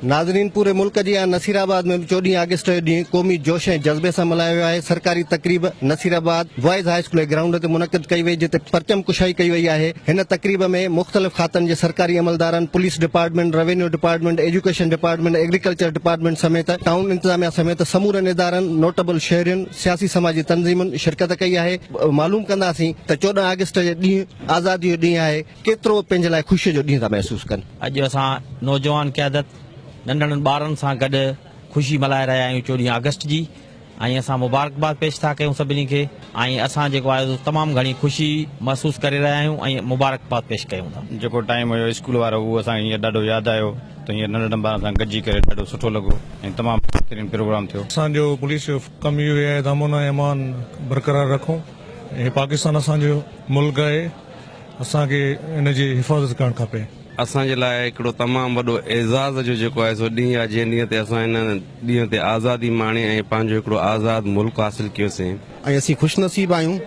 ناظرين پوري ملڪ جيان نصير آباد ۾ به چوڏهين آگسٽ جو ڏينهن قومي جوش ۽ جذبي سان ملهايو ويو آهي سرڪاري تقريب نصير آباد بوائز هاء اسڪول جي گرائونڊ تي منعقد ڪئي وئي جتي پرچم ڪشائي ڪئي وئي آهي هن تقريب ۾ مختلف کاتن جي سرڪاري عملدارن police department revenue department education department agriculture department سميت ٽائون انتظاميا سميت سمورن ادارن نوٽبل شهرين سياسي سماجي تنظيمن شرڪت ڪئي آهي معلوم ڪنداسين ته 14 آگسٽ جي ڏينهن آزادي جو ڏينهن آهي ڪيترو پنهنجي لاء خوشي جو ڏينهن ٿا محسوس ڪن. اڄ اسان نوجوان قيادت ننڍڙن ٻارن سان گڏ خوشي ملهائي رهيا آهيون 14 آگسٽ جي ۽ اسان مبارڪباد پيش ٿا ڪيون سڀني کي ۽ اسان جيڪو آهي تمام گهڻي خوشي محسوس ڪري رهيا آهيون ۽ مبارڪباد پيش ڪيون ٿا. جيڪو ٽائيم هيو اسڪول وارو اهو اسان کي هينئر ڏاڍو ياد آيو ته هينئر ننڍڙن ٻارن سان گڏجي ڪري ڏاڍو سٺو لڳو ۽ تمام بهترين پروگرام ٿيو. اسان جو پوليس جو ڪم اهو ئي آهي ته امن ۽ امان برقرار رکون ۽ پاڪستان اسان جو ملڪ آهي. اسان کي ان جي حفاظت ڪرڻ کپي. اسان جي لاء هڪڙو تمام وڏو اعزاز جو جيڪو آهي سو ڏينهن آهي جنهن ڏينهن تي اسان هن ڏينهن تي آزادي ماڻي ۽ پنهنجو هڪڙو آزاد ملڪ حاصل ڪيوسين. ۽ اسين خوش نصيب آهيون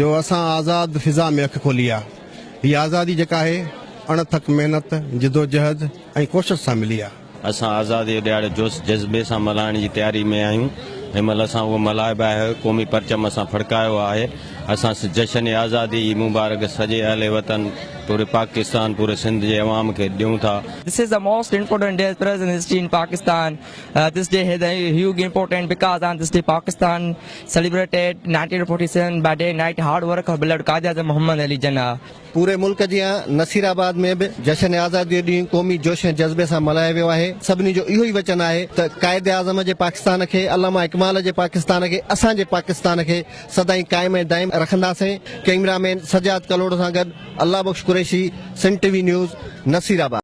جو اسان آزاد فضا ۾ اک کولي آهي. هي آزادي جيڪا آهي اڻ ٿڪ محنت، جدوجهد ۽ ڪوشش سان ملي آهي. اسان آزادي جو ڏهاڙو جوش جذبي سان ملهائڻ جي تياري ۾ آهيون. هن مهل اسان اهو ملهائي به آهي، قومي پرچم اسان ڦڙڪايو آهي. اسان جشن آزادي جي مبارڪ سڄي اهل وطن، پوري پاڪستان، پوري سنڌ جي عوام کي ڏيون ٿا. This is the most important day as present history in Pakistan. This day has a huge important because on this day Pakistan celebrated 1947 by day night hard work of beloved Quaid Azam Muhammad Ali Jinnah. پوري ملڪ جيان نصير آباد ۾ به جشن آزادي جو ڏينهن قومي جوش ۽ جذبي سان ملهايو ويو آهي. سڀني جو اهو ئي وچن آهي ته قائد اعظم جي پاڪستان کي، علامه اقبال جي پاڪستان کي، اسان جي پاڪستان کي سدائين قائم ۽ دائم رکنداسين. ڪئميرا مين سجاد ڪلهوڙو سان گڏ Allah Bakhsh Qureshi, Sindh T V news, Nasirabad.